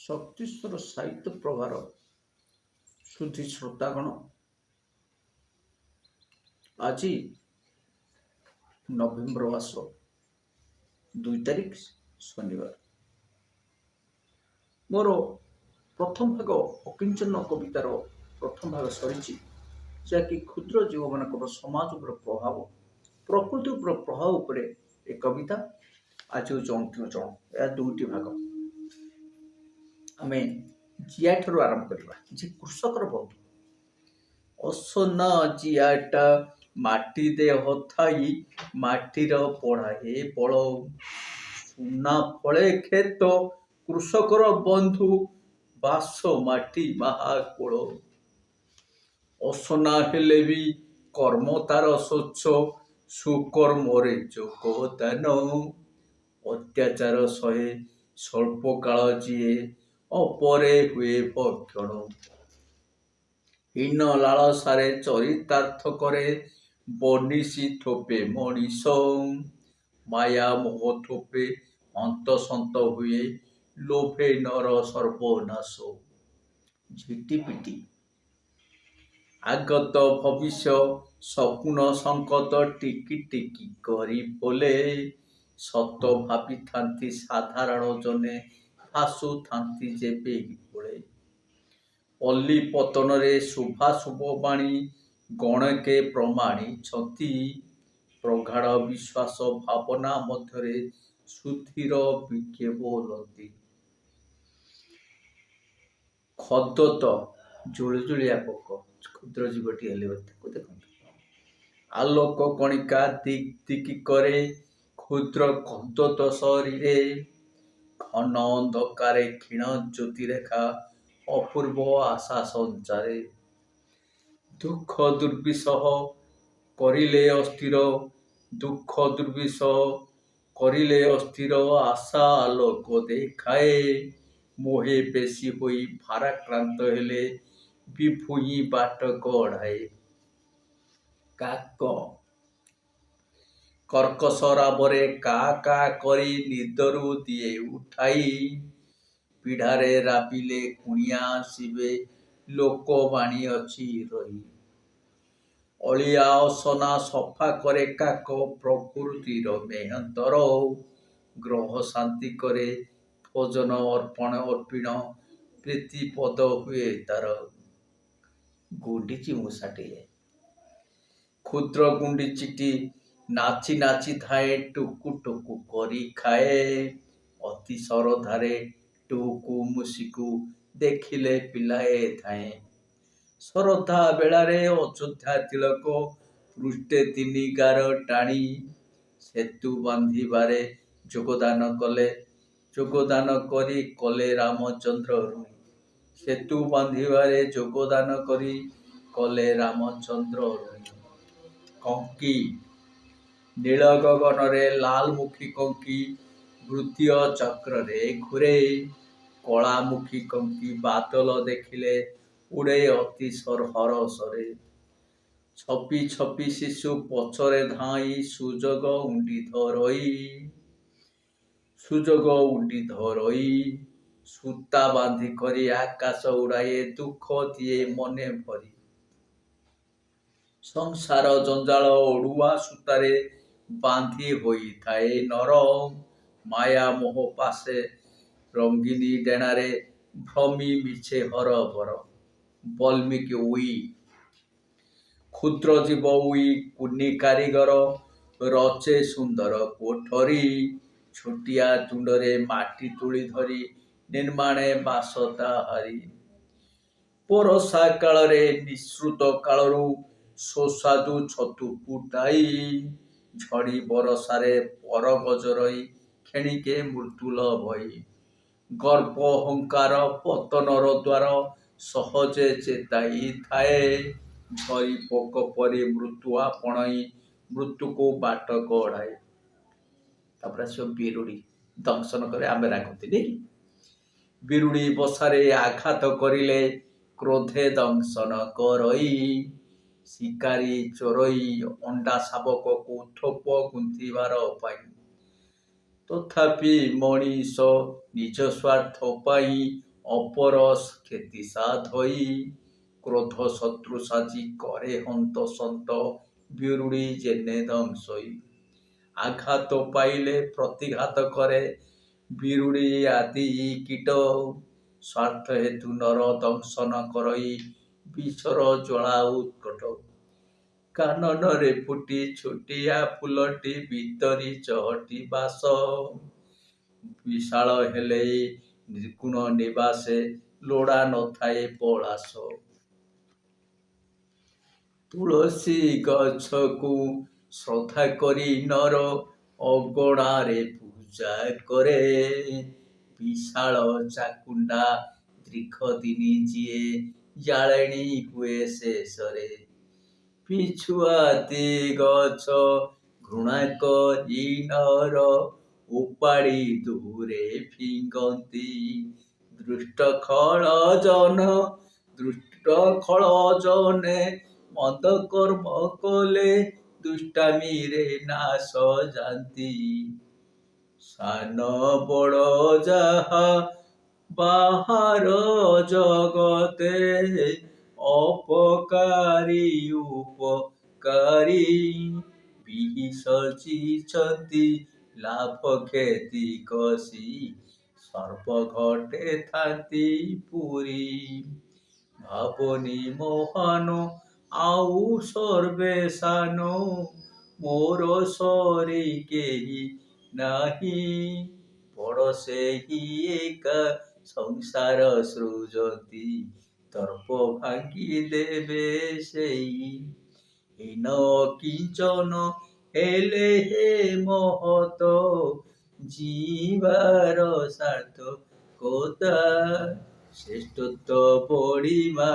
ଶକ୍ତିସ୍ୱର ସାହିତ୍ୟ ପ୍ରଭାର ସୁଧୀ ଶ୍ରୋତାଗଣ, ଆଜି ନଭେମ୍ବର ମାସ 2 ତାରିଖ, ଶନିବାର। ମୋର ପ୍ରଥମ ଭାଗ, ଅକିଞ୍ଚନ କବିତାର ପ୍ରଥମ ଭାଗ ସରିଛି, ଯାହାକି କ୍ଷୁଦ୍ର ଜୀବମାନଙ୍କର ସମାଜ ଉପରେ ପ୍ରଭାବ, ପ୍ରକୃତି ଉପରେ ପ୍ରଭାବ ଉପରେ ଏ କବିତା। ଆଜି ହେଉଛି ଅନ୍ତିମ ଚରଣ। ଏହା ଦୁଇଟି ଭାଗ। ଆମେ ଜିଆଠାରୁ ଆରମ୍ଭ କରିବା, ଯେ କୃଷକର ବନ୍ଧୁ। ଅସନା ଜିଆଟା ମାଟି ଦେହ ଥାଇ ମାଟିର ବଢ଼ାଏ ବଳ। ସୁନା ଫଳେ କ୍ଷେତ, କୃଷକର ବନ୍ଧୁ, ବାସ ମାଟି ମହାକୋଳ। ଅସନା ହେଲେ ବି କର୍ମ ତାର ସ୍ୱଚ୍ଛ, ସୁକର୍ମରେ ଯୋଗଦାନ। ଅତ୍ୟାଚାର ସହେ ସ୍ୱଳ୍ପ କାଳ ଯିଏ, ଅପରେ ହୁଏ ଭକ୍ଷଣ। ହୀନ ଲାଳସାରେ ଚରିତାର୍ଥ କରେ ବନିଶୀ ଥୋପେ ମଣିଷ। ମାୟା ମୋହ ଥୋପେ ହନ୍ତସନ୍ତ ହୁଏ, ଲୋଭେ ନର ସର୍ବନାଶ। ଝିଟିପିଟି। ଆଗତ ଭବିଷ୍ୟ ଶକୁନ ସଙ୍କତ ଟିକି ଟିକି କରି ବୋଲେ। ସତ ଭାବିଥାନ୍ତି ସାଧାରଣ ଜନେ, ଭାସୁଥାନ୍ତି ଯେବେ କୋଳେ। ପଲ୍ଲୀ ପତନରେ ଶୁଭାଶୁଭ ବାଣୀ ଗଣକେ ପ୍ରମାଣିଛନ୍ତି। ପ୍ରଗାଢ଼ ବିଶ୍ୱାସ ଭାବନା ମଧ୍ୟରେ ସୁଧୀର ବିଜ୍ଞେ ବୋଲନ୍ତି। ଖଦ୍ୟୋତ, ଜୁଳୁଜୁଳିଆ ପୋକ, କ୍ଷୁଦ୍ର ଜୀବଟି ହେଲେ ତାକୁ ଦେଖନ୍ତୁ। ଆଲୋକ କଣିକା ଦିକ୍ ଦିକ୍ କରେ କ୍ଷୁଦ୍ର ଖଦ୍ୟୋତ ଶରୀରେ। ଘନ ଅନ୍ଧକାରେ କ୍ଷୀଣ ଜ୍ୟୋତିରେଖା ଅପୂର୍ବ ଆଶା ସଞ୍ଚାରେ। ଦୁଃଖ ଦୁର୍ବିସହ କରିଲେ ଅସ୍ଥିର, ଦୁଃଖ ଦୁର୍ବିସହ କରିଲେ ଅସ୍ଥିର, ଆଶା ଆଲୋକ ଦେଖାଏ। ମୋହେ ବେଶୀ ହୋଇ ଭାରାକ୍ରାନ୍ତ ହେଲେ ବିଭୁଇଁ ବାଟ କଢ଼ାଏ। କାକ। କର୍କଶ ରାବରେ କା କା କରି ନିଦରୁ ଦିଏ ଉଠାଇ। ପିଢ଼ାରେ ରାବିଲେ କୁଣିଆ ଆସିବେ, ଲୋକବାଣୀ ଅଛି ରହି। ଅଳିଆ ଅସନା ସଫା କରେ କାକ, ପ୍ରକୃତିର ମେହନ୍ତର। ଗ୍ରହ ଶାନ୍ତି କରେ ଭୋଜନ ଅର୍ପଣ ଅର୍ପିଣ, ପ୍ରୀତିପଦ ହୁଏ ତାର। ଗୁଣ୍ଡିଚି ମୂଷାଟିଏ। କ୍ଷୁଦ୍ର ଗୁଣ୍ଡିଚିଟି ନାଚି ନାଚି ଧାଏଁ, ଟୁକୁ ଟୁକୁ କରି ଖାଏ। ଅତି ଶରଧାରେ ଟୁକୁ ମୂଷିକୁ ଦେଖିଲେ ପିଲାଏ ଧାଏଁ। ଶରଧା ବେଳାରେ ଅଯୋଧ୍ୟା ତିଳକ ପୃଷ୍ଠେ ତିନି ଗାର ଟାଣି ସେତୁ ବାନ୍ଧିବାରେ ଯୋଗଦାନ କଲେ, ଯୋଗଦାନ କରି କଲେ ରାମଚନ୍ଦ୍ର ଋଣୀ। ସେତୁ ବାନ୍ଧିବାରେ ଯୋଗଦାନ କରି କଲେ ରାମଚନ୍ଦ୍ର ଋଣୀ। କଙ୍କି। ନୀଳ ଗଗନରେ ଲାଲମୁଖୀ କଙ୍କି ବୃତ୍ତୀୟ ଚକ୍ରରେ ଘୂରେ। କଳାମୁଖୀ କଙ୍କି ବାଦଲ ଦେଖିଲେ ଉଡ଼େ ଅତି ହରଷରେ। ଛପି ଛପି ଶିଶୁ ପଛରେ ଧାଇଁ ସୁଯୋଗ ଉଣ୍ଡି ଧରଇ, ସୁଯୋଗ ଉଣ୍ଡି ଧରଇ। ସୂତା ବାନ୍ଧି କରି ଆକାଶ ଉଡ଼ାଏ, ଦୁଃଖ ଦିଏ ମନେ ଭରି। ସଂସାର ଜଞ୍ଜାଳ ଅଡ଼ୁଆ ସୂତାରେ ବାନ୍ଧି ହୋଇଥାଏ ନର। ମାୟା ମୋହ ପାଶେ ରଙ୍ଗିନୀ ଡେଣାରେ ଭ୍ରମି ମିଛେ ହରବର। ବଲ୍ମୀକି ଉଇ। କ୍ଷୁଦ୍ର ଜୀବ ଉଇ କୁନି କାରିଗର, ରଚେ ସୁନ୍ଦର କୋଠରୀ। ଛୋଟିଆ ତୁଣ୍ଡରେ ମାଟି ତୁଳି ଧରି ନିର୍ମାଣେ ବାସ ତାହାରି। ବରଷା କାଳରେ ନିଃସୃତ କାଳରୁ ସୁସ୍ୱାଦୁ ଛତୁ ଫୁଟାଇ। ଝଡ଼ି ବରଷାରେ ପରଗଜ ରହି କ୍ଷଣିକେ ମୃତ୍ୟୁ ଲଭଇ। ଗର୍ବ ଅହଙ୍କାର ପତନର ଦ୍ୱାର ସହଜେ ଚେତାଇ ଥାଏ। ଝରି ପୋକ ପରି ମୃତ୍ୟୁ ଆପଣଇ ମୃତ୍ୟୁକୁ ବାଟ କଢ଼ାଏ। ତାପରେ ଆସିବ ବିରୁଡ଼ି। ଦଂଶନ କରେ, ଆମେ ରାଗନ୍ତି। ବିରୁଡ଼ି ବସାରେ ଆଘାତ କରିଲେ କ୍ରୋଧେ ଦଂଶନ କରଇ। ଶିକାରୀ ଚୋରଇ ଅଣ୍ଡା ଶାବକକୁ ଥୋପ ଗୁନ୍ଥିବାର ପାଇଁ। ତଥାପି ମଣିଷ ନିଜ ସ୍ୱାର୍ଥ ପାଇଁ ଅପର କ୍ଷତି ସାଧଇ। କ୍ରୋଧ ଶତ୍ରୁ ସାଜି କରେ ହନ୍ତସନ୍ତ, ବିରୁଡ଼ି ଯେନେ ଦଂଶଇ। ଆଘାତ ପାଇଲେ ପ୍ରତିଘାତ କରେ ବିରୁଡ଼ି ଆଦି କୀଟ। ସ୍ୱାର୍ଥ ହେତୁ ନର ଦଂଶନ କରଇ ବିଷର ଜ୍ୱାଳା ଉତ୍କଟ। କାନନରେ ଫୁଟି ଛୋଟିଆ ଫୁଲଟି ଭିତରି ଚହଟି ବାସ। ବିଶାଳ ହେଲେ ନିର୍ଗୁଣ ନିବାସେ ଲୋଡ଼ା ନଥାଏ ପଳାଶ। ତୁଳସୀ ଗଛକୁ ଶ୍ରଦ୍ଧା କରି ନର ଅଗଣାରେ ପୂଜା କରେ। ବିଶାଳ ଚାକୁଣ୍ଡା ଦୀର୍ଘ ଦିନି ଯିଏ ଜାଳେଣି ହୁଏ ଶେଷରେ। ପିଛୁଆତି ଗଛ ଘୃଣା କରି ନର ଉପାଡ଼ି ଦୂରେ ଫିଙ୍ଗନ୍ତି। ଦୁଷ୍ଟ ଖଳ ଜନ ଦୁଷ୍ଟ ଖଳ ଜନେ ମନ୍ଦ କର୍ମ କଲେ ଦୁଷ୍ଟାମିରେ ନାଶ ଯାନ୍ତି। ସାନ ବଡ଼ ଯାହା ବାହାର ଜଗତେ, ଅପକାରୀ ଉପକାରୀ ବିହି ସଜିଛନ୍ତି ଲାଭ କ୍ଷତି କଷି, ସର୍ବ ଘଟେ ଥାନ୍ତି ପୁରୀ। ଭାବନି ମହାନ ଆଉ ସର୍ବେ ସାନ, ମୋର ସରି କେହି ନାହିଁ। ବଡ଼ ସେହି ଏକା ସଂସାର ସୃଜନ୍ତି, ଦର୍ପ ଭାଙ୍ଗି ଦେବେ ସେଇ। ହୀନ କିଞ୍ଚନ ହେଲେ ହେ ମହତ, ଯିବାର ସାର୍ଥକତା। ଶ୍ରେଷ୍ଠତ୍ୱ ବଡ଼ିମା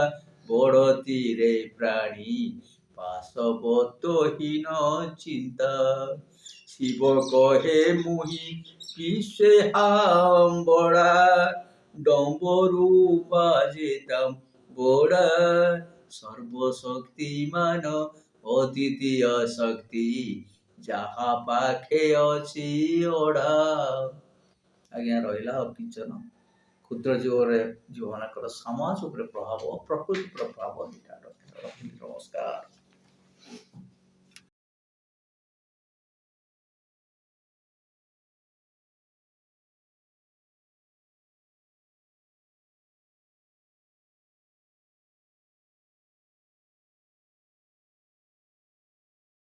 ବଡ଼ତିରେ ପ୍ରାଣୀ, ପାଶବତହୀନ ଚିନ୍ତା। ଶିବ କହେ ମୁହିଁ ବିଶ୍ୱେ ହାମ୍ବଡ଼ା, ଡମ୍ବରୁ ବାଜେ ବଡ଼ା। ସର୍ବଶକ୍ତିମାନ ଅଦ୍ୱିତୀୟ ଶକ୍ତି, ଯାହା ପାଖେ ଅଛି ଅଡ଼ା। ଆଜ୍ଞା, ରହିଲା ଅକିଞ୍ଚନ କ୍ଷୁଦ୍ର ଜୀବରେ ଜୀବମାନଙ୍କର ସମାଜ ଉପରେ ପ୍ରଭାବ, ପ୍ରକୃତି ପ୍ରଭାବ। ଏଇଟା ରଖିଲି। ନମସ୍କାର।